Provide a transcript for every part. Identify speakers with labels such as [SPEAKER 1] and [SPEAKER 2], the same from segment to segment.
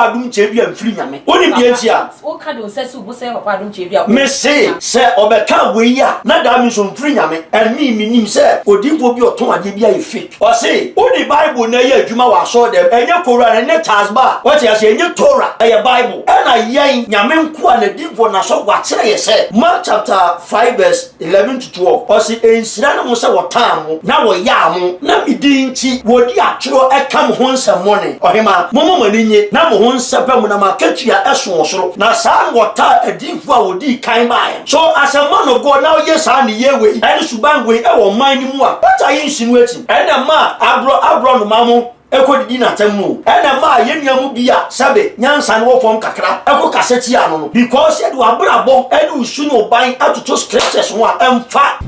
[SPEAKER 1] papa Adom Kyei-Duah mfiri Nyame. Wonim deɛ nti a?
[SPEAKER 2] Woka de wo nsa si wo bo sɛ yɛ papa Adom Kyei-Duah
[SPEAKER 1] Mese sɛ ɔbɛka wei a, na daa me nso mfiri Nyame. And me, menim sɛ odiyifoɔ bi a ɔtɔn adeɛ bi ayɛ fake. Ɔse, wode Bible na ɛyɛ adwuma wɔ asɔre dɛm, ɛnyɛ Koran, ɛnyɛ Tasbah, wate aseɛ, ɛnyɛ Torah, ɛyɛ Bible. Ɛna yɛn, Nyame nkoa, n'adiyifoɔ, n'asɔfoɔ akyerɛ yɛ sɛ, Mark chapter 5 verse 11 to 12, ɔse, Nhyira ne mo sɛ wɔtaa mo, na wɔyaa mo, na me din nti wɔdi atorɔ ka mo ho nsɛmmɔne. Ɔhemaa, momma mo ani nnye, na mo ho nsɛpɛ mo, na mo akatua so wɔ soro. Na saa na wɔtaa adiyifoɔ a wɔdii kan baeɛ no. So as a man of God na woyɛ saa nneyɛɛ wei ne suban wei wɔ ɔman no mu a, what are you insinuating? Ɛna ɛmaa aborɔ aborɔnoma mo kɔdidi n'atam no o. Ɛna ɛmaa yɛn nua mu bi a sɛbe nyansa no wɔ fam kakra kɔ kasa tiaa no no. Because yɛde w'abrabɔ ne wo su ne wo ban atoto scriptures ho a, ɛmfa.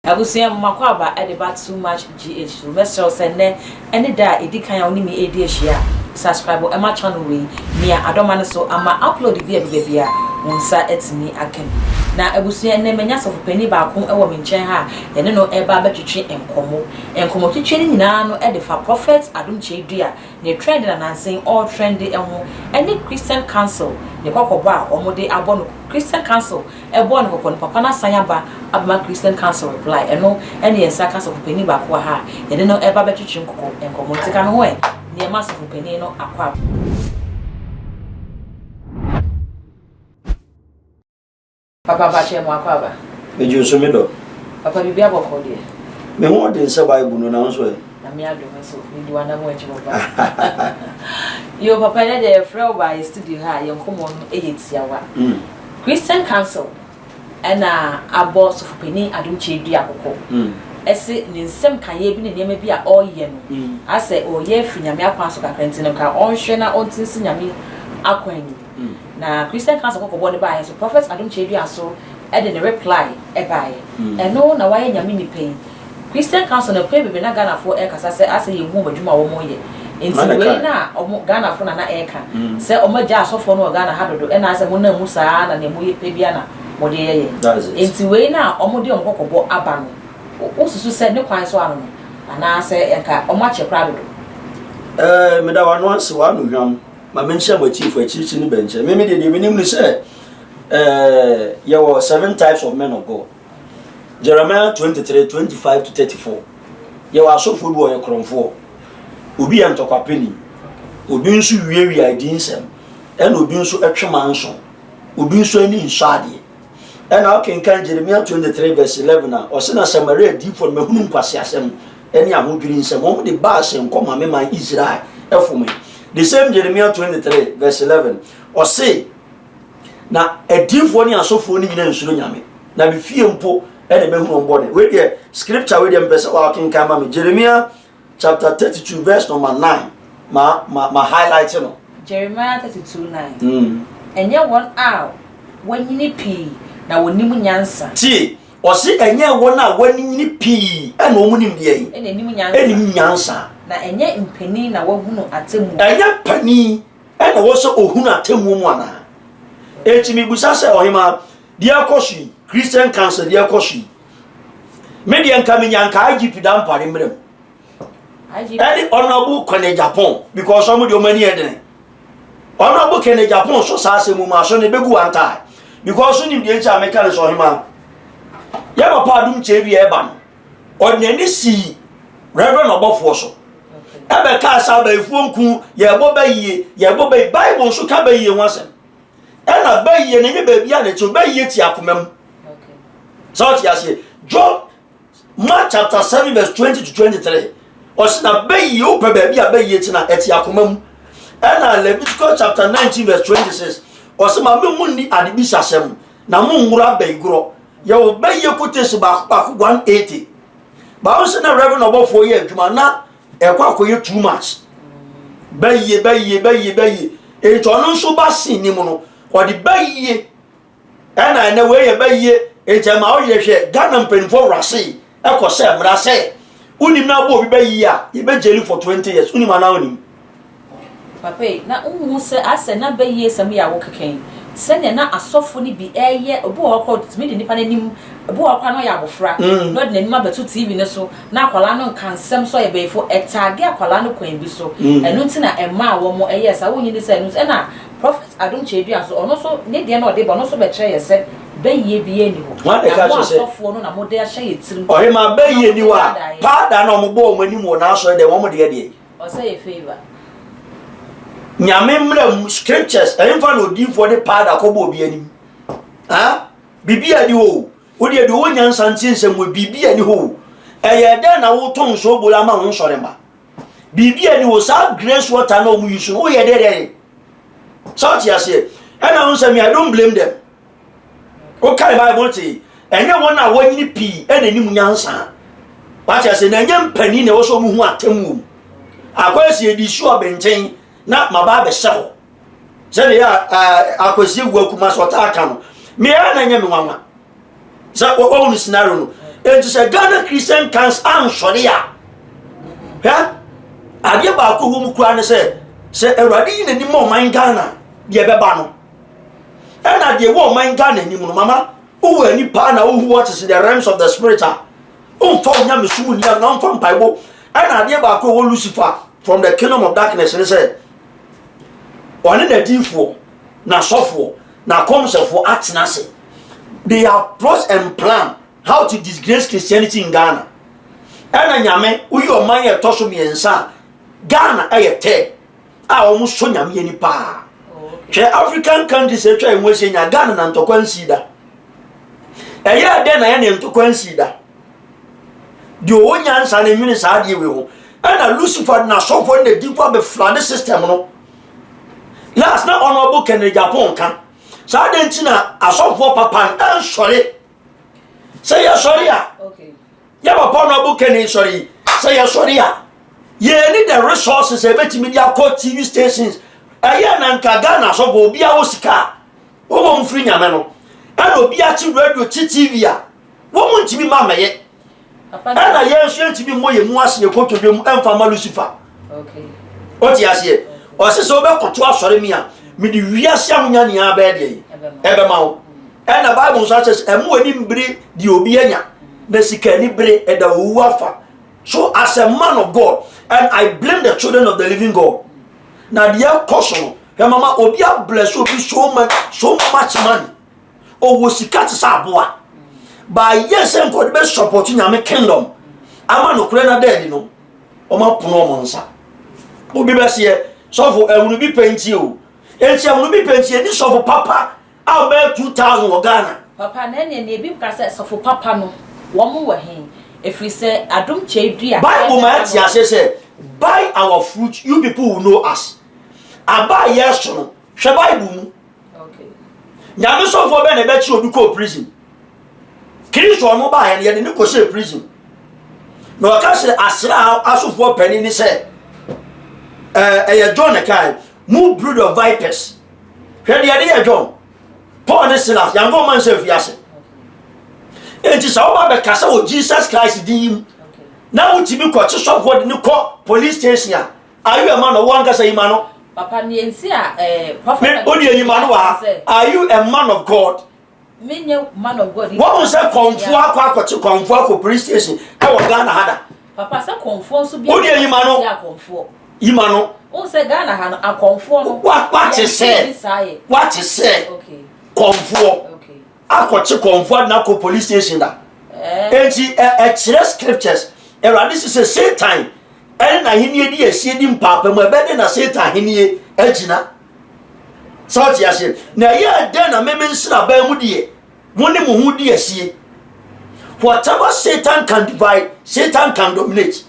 [SPEAKER 2] Abusua mo m'akwaaba de ba too much GH so mɛsrɛ wo sɛ nnɛ ɛne da a ɛdi kan a wo ne me redi ahyia a subscribe ma channel wei mia adɔma no so ama upload bi a ɛbɛba biara wo nsa atumi aka bi na abusua nnɛ manya sɔfo panin baako wɔ me nkyɛn ha a yɛne no reba abɛtwetwe nkɔmmɔ nkɔmmɔtwetwe no nyinaa no de fa Prophet Adom Kyei Dua ne trend na nansa yi ɔretrende ho ɛne Christian Council ne kɔkɔbɔ a wɔde abɔ no Christian Council Ɛbɔɔ no kɔkɔ no, papa no asan aba abɛma Christian Council reply. Ɛno ne yɛn nsa aka sɔfopanin baako wɔ ha a yɛne no reba abɛtwetwe nkɔkɔ nkɔmmɔ. Nti ka me ho ɛ, nea ɛma sɔfopanin no akɔ aba. Papa mpakyɛ mo akɔ aba.
[SPEAKER 1] Megye wo so me dɔ.
[SPEAKER 2] Papa biribi abɔkɔ deɛ.
[SPEAKER 1] Me ho ɔden sɛ Bible no na wo nso ɛ?
[SPEAKER 2] Nyame adom nso medi w'anamɔ akyi papa. Yoo papa ɛnɛ deɛ yɛfrɛ wo baa yɛ studio ha a yɛn nkɔmmɔ no yɛ tiawa. Christian Council na abɔ Sofopanin Adom Kyei-Duah kɔkɔ se ne nsɛm kaeɛ bi ne nneɛma bi a ɔreyɛ no asɛ ɔreyɛ afiri Nyame akwan so kakra nti no nka ɔnhwɛ na ɔnte nsi Nyame akwan no mu. Na Christian Council kɔkɔbɔ no baeɛ nso Prophet Adom Kyei-Duah nso de ne reply baeɛ. Ɛno na wayɛ Nyame nipa yi Christian council no pɛn bebree na Ghanafoɔ ɛkasa sɛ asɛ yɛnhu wɔn adwuma a wɔn yɛ nti wei na wɔn Ghanafoɔ na na ɛka sɛ wɔn agya asɔfoɔ no wɔ Ghana ha dodo ɛna asɛ mo nam mu saa na nea mo yɛ pɛ bia na mo de yɛ yɛn nti wei na wɔn de wɔn kɔkɔbɔ aba no wo susu sɛ ne kwan so ano no anaa sɛ nka wɔn akyɛ koraa dodo.
[SPEAKER 1] Ɛɛ meda w'ano ase w'ano hwam ma menhyɛ mo atiefo akyirikyiri ne bɛnkyɛn me me deɛ deɛ menim ne sɛ ɛɛ yɛwɔ seven types of men of God. Jeremiah 23, 25 to 34. Yɛwɔ asɔfoɔ bi wɔyɛ korɔmfoɔ. Obi yɛ ntɔkwapɛni. Obi nso wiawia adi nsɛm. Ɛna obi nso twe manso. Obi nso ani nsɔ adeɛ. Ɛna ɔkenkan Jeremiah 23 verse 11 a, ɔse na Samaria adiyifoɔ no mahunu nkwaseasɛm ne ahodwiri nsɛm. Wɔn de Baal hyɛ nkɔm ma me man Israel ɛfome. The same Jeremiah 23 verse 11, ɔse Na adiyifoɔ ne asɔfoɔ no nyina nsuro Nyame, na me fie mpo ɛna mɛhunu wɔn bɔne. Wei deɛ scripture wei deɛ mpɛ sɛ wɔakenkan ma me. Jeremiah chapter 32 verse number 9. Ma ma ma highlight no.
[SPEAKER 2] Jeremiah 32 9. Ɛnyɛ wɔn a wɔanyini pii na wɔnim nyansa.
[SPEAKER 1] Tie, ɔse ɛnyɛ wɔn a wɔanyini pii ɛna wɔn nim deɛ yi.
[SPEAKER 2] Ɛna ɛnim nyansa.
[SPEAKER 1] Ɛnim nyansa.
[SPEAKER 2] Na ɛnyɛ mpanin na wɔahunu atemmuo.
[SPEAKER 1] Ɛnyɛ panin Ɛna ɛwɔ sɛ ohunu atemmuo mu anaa? Enti mebisa sɛ, ɔhemaa, deɛ ɛkɔ so yi, Christian Council deɛ ɛkɔ so yi, me deɛ nka menya nka IGP Dampare mmerɛ mu. Ɛne Honorable Kenneth Agyapong, because ɔmo deɛ ɔmo ani yɛ dene. Honorable Kenneth Agyapong so saa asɛm mu aso ne bɛgu one time. Because wonim deɛ nti a meka ne sɛ ɔhemaa, yɛ papa Adom Kyei bi a ɛba no, ɔde n'ani sii Reverend ɔbɔfoɔ so ɛbɛkaa sɛ abayifoɔ nku yɛbɔ bayie yɛbɔ bayi Bible nso ka bayie ho asɛm ɛna bayie no nyɛ baabi a na ɛte bayie ti akoma mu sɛ ɔte aseɛ John Mark chapter 7 verse 20 to 23 ɔsi na bayie wopɛ baabi a bayie te na ɛte akoma mu ɛna Leviticus chapter 19 verse 26 ɔsi ma me mu nni adebisa asɛm na mo nwura bayigorɔ Yɛwɔ bɛyɛ quotation baako baako 180. Baawo sɛ na Reverend ɔbɔfoɔ yɛ adwuma na ɛkɔ akɔyɛ too much. Bɛyie bɛyie bɛyie bɛyie. Enti ɔno nso ba sin ne mu no ɔde bɛyie ɛna ɛnɛ wei yɛ bɛyie enti ɛma ɔyɛ hwɛ Ghana mpanimfoɔ wurase ɛkɔ sɛ mmara sɛ wonim na abɔ obi bɛyie a yɛbɛ jail for 20 years wonim anaa wonim.
[SPEAKER 2] Papa yi, na wonhu sɛ asɛ na bayie sɛm yi a wokeka yi, sɛnea na asɔfo no bi reyɛ, obi wɔ hɔ koraa otumi de nipa no anim Ebi wɔ hɔ koraa na ɔyɛ abofra na ɔde n'anim abɛto TV no so na akwadaa no nka nsɛm sɛ ɔyɛ bayifo. Ɛtaage akwadaa no kwan bi so. Ɛno nti na ɛmaa wɔn yɛɛ saa. Wonnye nni sɛ ɛno nti? Ɛna Prophet Adom Kyei-Duah nso, ɔno nso ne deɛ na ɔde ba, ɔno nso bɛkyerɛ yɛn sɛ bayie biara nni hɔ.
[SPEAKER 1] Hwan na ɛka
[SPEAKER 2] Na mo
[SPEAKER 1] kyerɛ sɛ
[SPEAKER 2] asɔfoɔ no na mode ahyɛ yɛn tirim
[SPEAKER 1] Ɔhemaa
[SPEAKER 2] na
[SPEAKER 1] bayie
[SPEAKER 2] mode
[SPEAKER 1] nni hɔ a,
[SPEAKER 2] daadaa yɛn.
[SPEAKER 1] paada na wɔbɔ wɔn anim wɔ n'asɔre dɛm, wɔn deɛ deɛ?
[SPEAKER 2] Ɔsɛ yɛ favour.
[SPEAKER 1] Nyame mmra mu scriptures ɛmfa na odiifoɔ de paada kɔbɔ obi anim. Ha? Biribi a ni hɔ o. Wo deɛ deɛ ɔwɔ nyansa ntie nsɛm wɔ biribi a ni hɔ o. Ɛyɛ dɛn na wotɔn nsuo bolo ama wo nsɔre mma? Biribi a ni hɔ saa grace water na ɔmo yi so no woyɛ dɛ dɛ. Sɛ ɔte aseɛ ɛna wo nsɛm I don't blame them. Wokae Bible te ɛnyɛ wɔn a wɔnyini pii ɛna anim nyansa. Wate aseɛ na ɛnyɛ mpanin na ɛwɔ sɛ ɔmo hu atemmuo mu. Akɔyɛ sɛ yɛde su abɛnten na maba abɛhyɛ hɔ. Sɛdeɛ yɛ a akwasi ewu akuma sɛ ɔtaa ka no meɛ na ɛnyɛ me nwanwa sɛ wɔwɔ no scenario no enti sɛ Ghana Christian Council ansɔre a hwɛ adeɛ baako wɔ mu koraa ne sɛ sɛ Awurade yi n'anim ma ɔman Ghana deɛ ɛbɛba no ɛna deɛ wɔ ɔman Ghana anim no mama wowɔ ani paa na wohu what is in the realms of the spirit a womfa wo nyamesom nni a na womfa mpaebɔ ɛna adeɛ baako wɔ Lucifer from the kingdom of darkness ne sɛ ɔne n'adiyifoɔ, n'asɔfoɔ, n'akɔmhyɛfoɔ atena ase. They have plot and plan how to disgrace Christianity in Ghana. Ɛna nyame woyi ɔman yɛ ɛtɔ so mmiɛnsa a Ghana ɛyɛ third a wɔn sɔ nyame ani paa. Hwɛ African countries atwa yɛn ho ahyia nya Ghana na ntɔkwa nsii da. Ɛyɛ dɛn na yɛ ne ntɔkwa nsii da? Deɛ ɔwɔ nyansa no nwene saa adeɛ wei ho. Ɛna Lucifer de n'asɔfoɔ ne n'adiyifoɔ abɛflade system no. Last na Honorable Kennedy Agyapong ka. Saa adeɛ nti na asɔfoɔ papa no ɛnsɔre. Sɛ yɛsɔre a, yɛ papa Honorable Kennedy sɔre yi, sɛ yɛsɔre a, yɛni the resources a ɛbɛtumi de akɔ TV stations. Ɛyɛ na nka Ghana asɔfoɔ obiara wɔ sika a, wɔn a wɔfiri nyame no, ɛna obiara kye radio kye TV a, wɔn ntumi mma mmɛyɛ ɛna yɛn nso yɛntumi mmɔ yɛn mu ase yɛn kotodwe mu ɛmfa ma Lucifer ɔte aseɛ ɔse sɛ wobɛkoto asɔre mi a mede wiase ahonya nea bɛyɛ deɛ yi ɛbɛma wo ɛna Bible nso akyɛ sɛ ɛmo ani mbere deɛ obi anya na sika ani bere ɛda owu afa so as a man of God and I blame the children of the living God na deɛ ɛkɔ so no hwɛ mama obi abless obi so much so much money ɔwɔ sika te sɛ aboa baayɛ sɛ nka ɔde bɛ support nyame kingdom ama nokorɛ no ada adi no ɔma pono ɔmo nsa obi bɛseɛ sɔfo ɛhunu bi pɛ nti o enti ɛhunu bi pɛ nti ɛni sɔfo papa a ɔbɛyɛ 2000 wɔ Ghana.
[SPEAKER 2] Papa na ɛneɛ neɛ ebi ka sɛ sɔfo papa no wɔn wɔ he ɛfiri sɛ adom kyɛe dua
[SPEAKER 1] Bible ma yɛte aseɛ sɛ by our fruit you people will know us aba a yɛso no hwɛ Bible mu Nyame sɔfoɔ bɛn na ɛbɛkye obi kɔɔ prison? Kristo ɔno baeɛ no yɛde ne kɔhyɛɛ prison. Na ɔka kyerɛ asra asofoɔ panin ne sɛ ɛyɛ John na ɛkae mu brood of vipers. Hwɛ deɛ ɛde yɛ John. Paul ne Silas yɛamfa ɔma nhyɛ afiase. Enti sɛ woba bɛkasa wɔ Jesus Christ din yi mu na wotumi kɔkye sɔfoɔ de ne kɔ police station a Are you a man of wo ankasa yi ma no.
[SPEAKER 2] Papa nea nti a eh, prophet.
[SPEAKER 1] Me o deɛ yi ma no wɔ ha. Are you a man of God?
[SPEAKER 2] Me nyɛ man of God.
[SPEAKER 1] Wɔn sɛ kɔnfoɔ akɔ akɔkye kɔnfoɔ akɔ police station ɛwɔ Ghana ha da.
[SPEAKER 2] Papa sɛ kɔnfoɔ nso bi.
[SPEAKER 1] O deɛ yi ma no. Yi ma no.
[SPEAKER 2] O sɛ Ghana ha no akɔnfoɔ no.
[SPEAKER 1] Wate sɛ wate sɛ kɔnfoɔ akɔkye kɔnfoɔ adena akɔ police station da. Enti ɛkyerɛ scriptures Awurade sɛ sɛ Satan ɛne n'ahenni di asie di mpaapaemu ɛbɛyɛ dɛn na Satan ahenni agyina? Sɛ ɔte aseɛ na ɛyɛ dɛn na meme nsraban mu deɛ mo ne mo ho di asie? Whatever Satan can divide, Satan can dominate.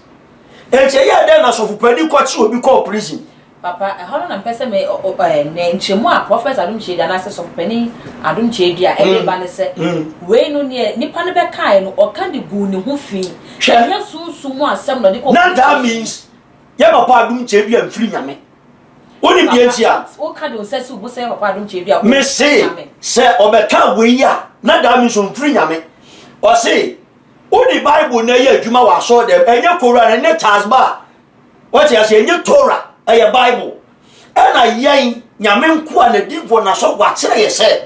[SPEAKER 1] Enti ɛyɛ dɛn na sɔfopanin kɔkye obi kɔɔ prison?
[SPEAKER 2] Papa, ɛhɔ no na mepɛ sɛ me ɔ ɔ ɛ ne nkyerɛmu a Prɔfɛt Adom Kyei-Duah anaasɛ Sɔfopanin Adom Kyei-Duah ɛde ba ne sɛ, wei no neɛ nipa no bɛkaeɛ no ɔka de guu ne ho fi.
[SPEAKER 1] Hwɛ.
[SPEAKER 2] Ɛnyɛ sunsum mu asɛm na ɔde kɔɔ
[SPEAKER 1] Na
[SPEAKER 2] police
[SPEAKER 1] that
[SPEAKER 2] station.
[SPEAKER 1] means yɛ papa Adom Kyei-Duah mfiri Nyame. Wonim deɛ nti a?
[SPEAKER 2] Papa, woka de wo nsa si wo bo sɛ yɛ papa Adom Kyei-Duah
[SPEAKER 1] Me
[SPEAKER 2] ɔmfiri
[SPEAKER 1] se
[SPEAKER 2] Nyame.
[SPEAKER 1] sɛ ɔbɛka wei a na that means ɔmfiri Nyame. Ɔse wode Bible na ɛyɛ adwuma wɔ asɔre dɛm, ɛnyɛ Koran, ɛnyɛ Tasbah. Wate aseɛ? Ɛnyɛ Torah, ɛyɛ Bible. Ɛna yɛn, Nyame nkoa, n'adiyifoɔ, n'asɔfoɔ akyerɛ yɛ sɛ,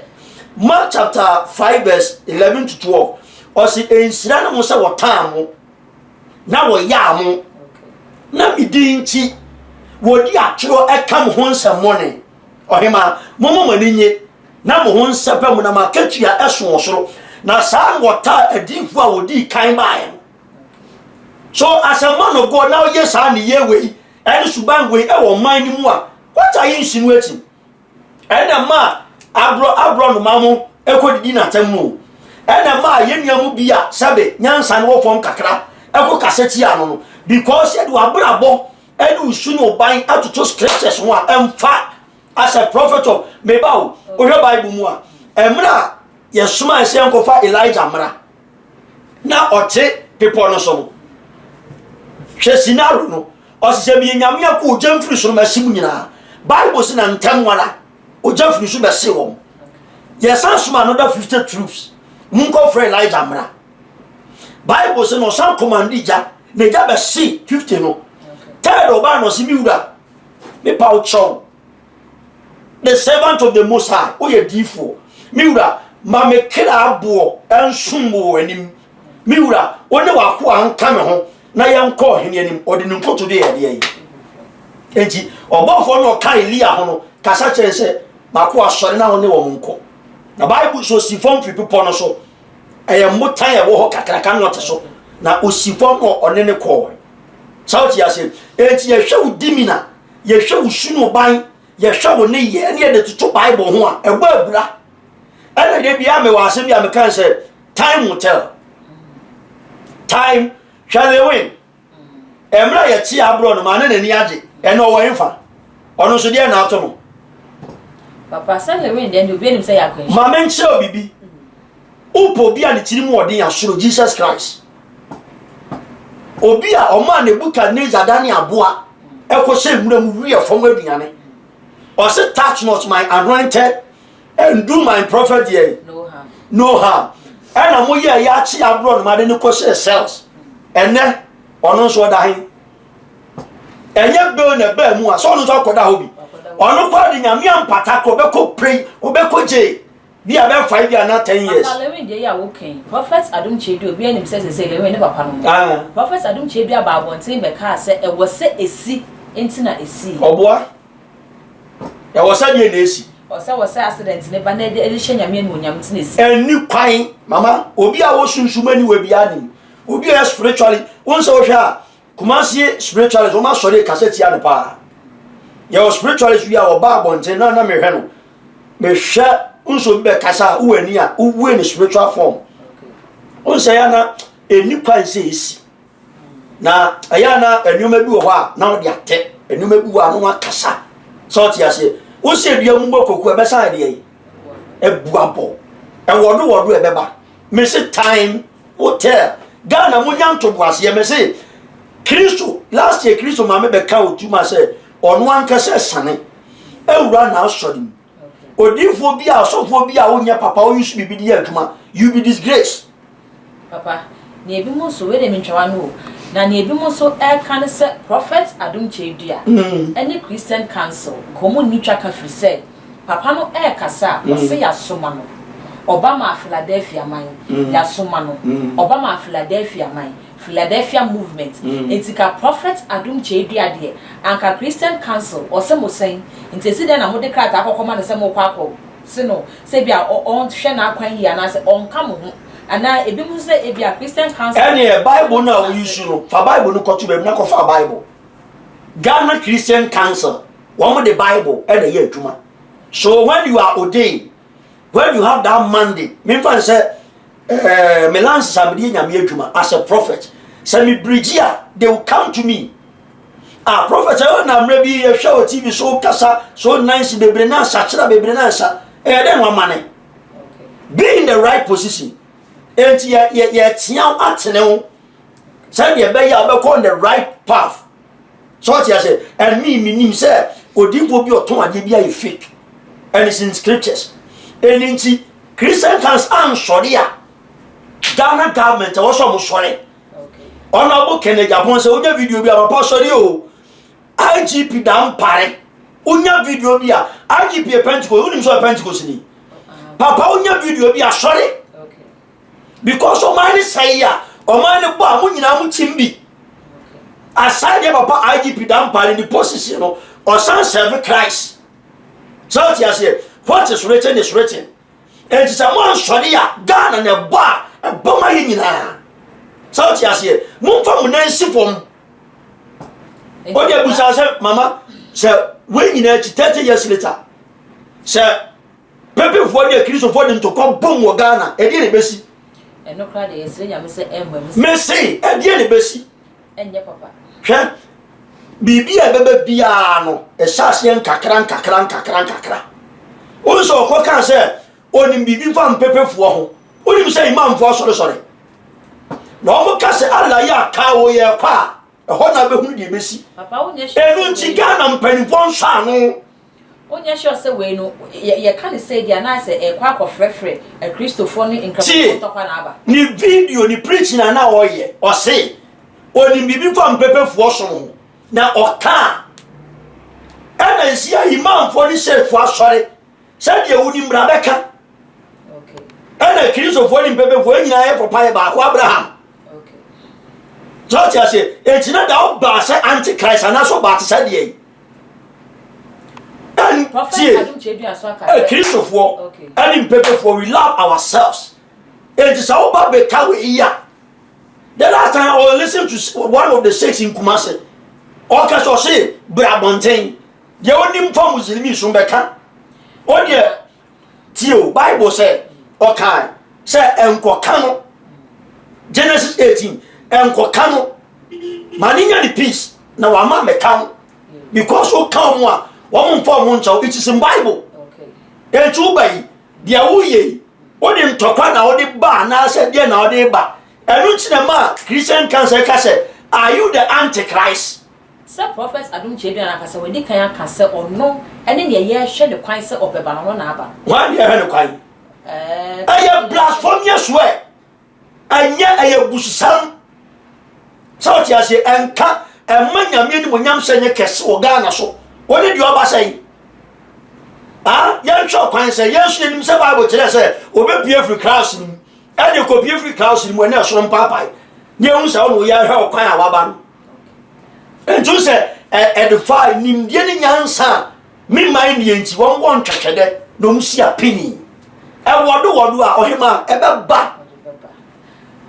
[SPEAKER 1] Mark chapter 5 verse 11 to 12, Ɔse nhyira ne mo sɛ wɔtaa mo na wɔyaa mo na me din nti wɔdi atorɔ ɛka mo ho nsɛmmɔne. Ɔhemaa, momma mo ani nye na mo ho nsɛpɛ mo na mo akatua ɛso wɔ soro. Na saa na wɔtaa adiyifoɔ a wɔdii kan baeɛ no. So as a man of God na woyɛ saa nneyɛɛ wei ɛne suban wei ɛwɔ ɔman no mu a, what are you insinuating? Ɛna ma aborɔ aborɔ noma mo ɛkɔdidi n'atam no. Ɛna ma yɛn nua mu bi a sɛbe nyansa no wɔ fam kakra ɛkɔ kasa tia no no because yɛde w'abrabɔ ɛne wo su ne wo ban atoto scriptures ho a ɛmfa. As a prophet of meba o, wohwɛ Bible mu a, ɛmmerɛ a yɛsomaa sɛ yɛnkɔfa Elijah mmra na ɔte bepɔ no so no, hwɛ scenario no, ɔse sɛ meyɛ Nyame a kɔ ogya mfiri soro mɛhye mu nyinaa. Bible se na ntɛm ara ogya firi so bɛhye wɔn. Yɛsan soma another 50 troops, monkɔfrɛ Elijah mmra. Bible se na ɔsan kɔmande gya, na gya bɛhye 50 no. Third ɔbaa na ɔse me wura, mepa wo kyɛw, the servant of the most high, woyɛ diifoɔ, me wura, ma me kra aboɔ nsom wɔ w'anim. Me wura, wo ne w'akoa nka me ho na yɛnkɔ ɔhene anim. Ɔde ne nkotodwe yɛ adeɛ yi. Enti ɔbɔfoɔ no ɔka Elia ho no kasa kyerɛ sɛ, m'akoa sɔre na wo ne wɔn nkɔ. Na Bible sɛ osi fam firi bepɔ no so, ɛyɛ mmotan a ɛwɔ hɔ kakraka na ɔte so, na osi fam na ɔne ne kɔɔ. Sɛ wote ase, enti yɛhwɛ wo dimina, yɛhwɛ wo sunoban, yɛhwɛ wo nneyɛɛ ne yɛde toto Bible ho a, ɛbɔ abira. Ɛna da biara mewɔ asɛm bi a meka sɛ time will tell. Time, hwɛ Lewin, mmerɛ a yɛte aborɔ no maa ne n'ani agye, ɛna ɔwɔ ɛmfa, ɔno nso deɛ na ato no.
[SPEAKER 2] Papa sɛ Lewin deɛ deɛ obi anim sɛ yɛ akwanhyia.
[SPEAKER 1] Ma menkyerɛ wo biribi. Wopɛ obi a ne tiri mu ɔden asoro Jesus Christ. Obi a ɔmaa Nebuchadnezzar dane aboa ɛkɔhyɛ nwura mu wiɛ fam aduane. Ɔse touch not my anointed and do my prophet deɛ no harm. Ɛna mo yɛ ɛyɛ akye aborɔ no ma de ne kɔhyɛ cells. Ɛnɛ ɔno nso ɔda he. Ɛnyɛ bail na ɛbaa mu a sɛ ɔno nso akɔda hɔ bi. Ɔno koraa de nyame ampata kɔ ɔbɛkɔ pray ɔbɛkɔ jail. Bi a bɛyɛ 5 years anaa 10 years.
[SPEAKER 2] Papa Lewin deɛ yi a woka yi, Prophet Adom Kyei obiara nim sɛ seesei Lewin ne papa no no. Prophet Adom Kyei baa abɔnten bɛkaa sɛ ɛwɔ sɛ ɛsi nti na ɛsii.
[SPEAKER 1] Ɔboa. Ɛwɔ sɛ deɛ na ɛsi.
[SPEAKER 2] Ɔsɛ wɔ sɛ accident ne ba na ɛde hyɛ Nyame animuonyam nti na ɛsi.
[SPEAKER 1] Ɛnni kwan mama obi a wɔ sunsum aniwa biara nim obi a ɔyɛ spiritually wo nsɛ wohwɛ a Kumasi spiritualist wɔn asɔre kasa tia no paa. Yɛwɔ spiritualist bi a ɔba abɔnten na na mehwɛ no. Mehwɛ nso obi bɛkasa a wowɔ ani a wowue ne spiritual form. Wonsɛ ya na ɛni kwan sɛ ɛsi. Na ɛyɛ na nneɛma bi wɔ hɔ a na wɔde atɛ nneɛma bi wɔ a na wɔakasa. Sɛ ɔte aseɛ. Wosɛ dua mu bɔ koko ɛbɛsan ɛdeɛ yi. Ɛbu abɔ. Ɛwɔdo wɔdo ɛbɛba. Mese time Hotel Ghana mo nya ntoboaseɛ me se Kristo last year Kristo maame bɛka otuma sɛ ɔno ankasa sane awura n'asɔre mu odiifoɔ bi a ɔsɔfoɔ bi a wonyɛ papa woyi so biribi de yɛ adwuma you be disgrace.
[SPEAKER 2] Papa, nea ebinom nso, wei deɛ mentwa w'ano o, na nea ebinom nso ɛreka ne sɛ Prophet Adom Kyei-Duah ne Christian Council nka wɔn nni twaka firi sɛ Papa no rekasa a, ɔse yɛasoma no. Ɔba maa Philadelphia man, yɛasoma no. Ɔba maa Philadelphia man, Philadelphia movement. Enti ka Prophet Adom Kyei-Duah deɛ, anka Christian Council, ɔse mo sɛn? Nti esi dɛn na mode krataa kɔkɔma no sɛ morekɔ akɔ se no sɛ ebia ɔnhwɛ n'akwan yie anaasɛ ɔnka mo ho? Anaa ebinom nso sɛ ebia Christian Council.
[SPEAKER 1] Ɛneɛ Bible no a wo use no, fa Bible no kɔto baabi na kɔfa Bible. Ghana Christian Council wɔn de Bible ɛna ɛyɛ adwuma. So when you are ordained, when you have that mandate, memfa n sɛ ɛɛ me lances a mede yɛ nyame adwuma as a prophet, sɛ me birigyi a they will come to me. Ah, prophet ɛyɛ na mmerɛ bi yɛhwɛ wɔ TV so kasa so nice bebree na nsakyera bebree na nsa ɛyɛ dɛ wɔn amane. Be in the right position. Enti yɛ yɛ yɛtea atene wo. Sɛdeɛ ɛbɛyɛ a wobɛkɔ on the right path. Sɛ ɔte ase, and me menim sɛ odiyifoɔ bi ɔtɔn adeɛ bi ayɛ fake and it's in scriptures. Ɛni nti Christian council ansɔre a Ghana government ɛwɔ sɛ ɔmo sɔre. Honorable Kennedy Agyapong sɛ wonya video bi a papa sɔre o. IGP Dampare wonya video bi a IGP yɛ Pentecost wonim sɛ ɔyɛ Pentecost ni. Papa wonya video bi a sɔre. Because ɔman ne sɛe a, ɔman ne bɔ a, mo nyinaa mo kyim bi. Aside deɛ papa IGP Dampare ne position no, ɔsan serve Christ. Sɛ wote aseɛ, what is written is written. Enti sɛ mo ansɔre a, Ghana na ɛbɔ a, ɛbɔ ma yɛ nyinaa. Sɛ wote aseɛ, momfa mo nan nsi fam. Wode abusa sɛ mama sɛ wei nyinaa akyi 30 years later sɛ pepefoɔ ne akristofoɔ de ntɔkwa bom wɔ Ghana ɛdeɛ na ɛbɛsi.
[SPEAKER 2] Ɛno koraa deɛ yɛsrɛ Nyame sɛ ɛmma mu.
[SPEAKER 1] Mese ɛdeɛ na ɛbɛsi.
[SPEAKER 2] Ɛnyɛ papa.
[SPEAKER 1] Hwɛ biribi a ɛbɛba biara no ɛhyɛ aseɛ nkakra nkakra nkakra nkakra. Wohu sɛ ɔkɔ kaa sɛ onim biribi fa mpepefoɔ ho. Wonim sɛ imamfoɔ asɔresɔre. Na wɔn ka sɛ Allah yɛ aka o yɛ kɔ a ɛhɔ na bɛhunu deɛ ɛbɛsi. Ɛno nti Ghana mpanimfoɔ nsɔ ano.
[SPEAKER 2] Wonyɛ sure sɛ wei no yɛka ne sɛ di anaasɛ ɛkɔ akɔfrɛfrɛ akristofoɔ ne nkramofoɔ ntɔkwa na aba.
[SPEAKER 1] Ne video ne preaching a na ɔyɛ ɔse onim biribi fa mpepefoɔ som ho na ɔka ɛna nsi a imamfoɔ ne sɛfoɔ asɔre sɛdeɛ wonim mmara bɛka ɛna kristofoɔ ne mpɛpɛfoɔ nyinaa yɛ papa yɛ baako abraham sɛ ɔte aseɛ enti na da ɔbaa sɛ antichrist anaasɛ ɔbaa te sɛ deɛ yi ɛntie kristofoɔ ɛne mpɛpɛfoɔ we love ourselves enti sɛ woba bɛka wɔ yi a the last time I was listening to one of the six in Kumasi ɔka sɛ ɔse bra abɔnten Deɛ onim fa muslimi so bɛka. O deɛ tie o Bible sɛ ɔkae sɛ ɛnkɔka no Genesis 18 ɛnkɔka no ma ne nya ne peace na wama mɛka ho because woka wɔn a wɔn mfa wɔn nkyɛw it is in Bible eti woba yi deɛ woyɛ yi wode ntɔkwa na wode ba anaasɛ deɛ na wode ba ɛno nti na ma Christian council ka sɛ are you the antichrist
[SPEAKER 2] Sɛ Prɔfɛt Adom Kyei-Duah no ankasa wadi kan aka sɛ ɔno ne nea yɛrehwɛ no kwan sɛ ɔbɛba no, ɔno na aba.
[SPEAKER 1] Hwan na yɛhwɛ no kwan? Ɛyɛ blasphemous word. Ɛnyɛ ɛyɛ bususɛm. Sɛ ɔte aseɛ ɛnka ɛma nyame animonyam sɛ nyɛ kɛse wɔ Ghana so. Wɔne deɛ ɔba sɛn? Ah, yɛnhwɛ kwan sɛ yɛn nso yɛnim sɛ Bible kyerɛ sɛ obɛpue afiri crowds no mu. Ɛde kɔpue firi crowds no mu ɛne ɛsoro mpaapae. Ne ɛhu sɛ ɔno yɛhwɛ ɔkwan a waba no. Nti sɛ ɛde fa nimdeɛ ne nyansa a me man deɛ nti wɔn wɔ ntwɛtwɛdɛ na wɔn si apini. Ɛwɔdo wɔdo a ɔhema ɛbɛba.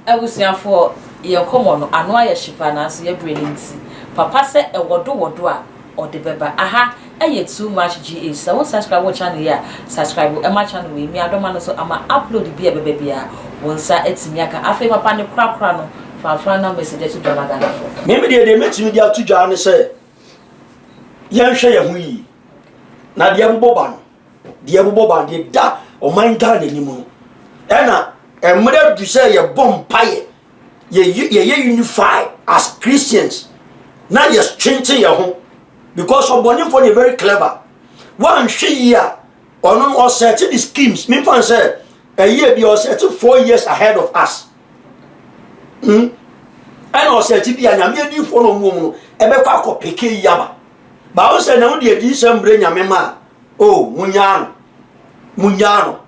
[SPEAKER 2] Abusuafoɔ, yɛn nkɔmmɔ no, ano ayɛ hye paa nanso yɛn berɛ no nti, papa sɛ ɛwɔdo wɔdo a ɔde bɛba. Aha ɛyɛ too much GH. Sɛ wo nsubscribe wo channel yi a, subscribe ma channel wei. Mia dɔma no so ama upload bi a ɛbɛba biara wo nsa atumi aka. Afei papa ne korakora no, Fa final message to dwa ma Ghanafoɔ.
[SPEAKER 1] Me me deɛ deɛ mɛtumi de ato dwa ne sɛ yɛnhwɛ yɛn ho yie na deɛ ɛbobɔ ba no deɛ ɛbobɔ ba no deɛ da ɔman Ghana anim no ɛna mmerɛ du sɛ yɛbɔ mpaeɛ yɛyɛ unify as Christians na yɛtwentwe yɛn ho because ɔbɔnefoɔ no yɛ very clever woanhwɛ yie a ɔno no ɔsɛte the schemes memfa sɛ ɛyɛ bi ɔsɛte 4 years ahead of us. Ɛna ɔsɛ akyi bi a nyame adiifoɔ na ɔmu mu no ɛbɛkɔ akɔ peke yi aba baawo sɛ na wode adiisɛm mbrɛ nyame ma a o oh, munyaa no munyaa no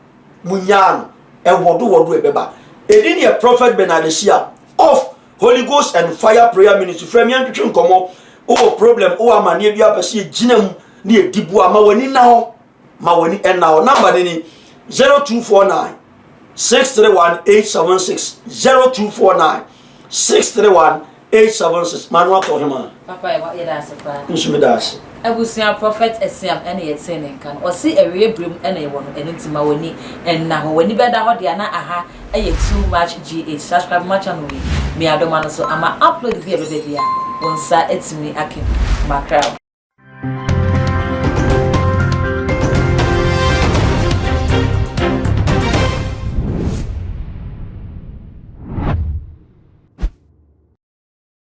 [SPEAKER 1] munyaa no ɛwɔdo wɔdo ɛbɛba ɛdi ne yɛ prophet Bernard Asia of Holy Ghost and Fire Prayer Ministry frɛ me antwetwe nkɔmmɔ wowɔ problem wowɔ amanneɛ bi apɛ sɛ yɛgyina mu ne yɛdi boa ma w'ani na hɔ ma w'ani ɛnna hɔ namba no ni 0249 631 876 0249 631 876 ma no atɔ hema.
[SPEAKER 2] Papa yɛda ase paa.
[SPEAKER 1] Nso meda ase.
[SPEAKER 2] Abusua Prophet Asiam ɛna yɛtee ne nka no ɔse awieɛ berɛ mu ɛna yɛwɔ no ɛno nti ma w'ani nna hɔ w'ani bɛda hɔ deɛ na aha ɛyɛ too much GH subscribe ma channel yi miadoma no so ama upload bi a ɛbɛba biara wo nsa atumi aka bi makra.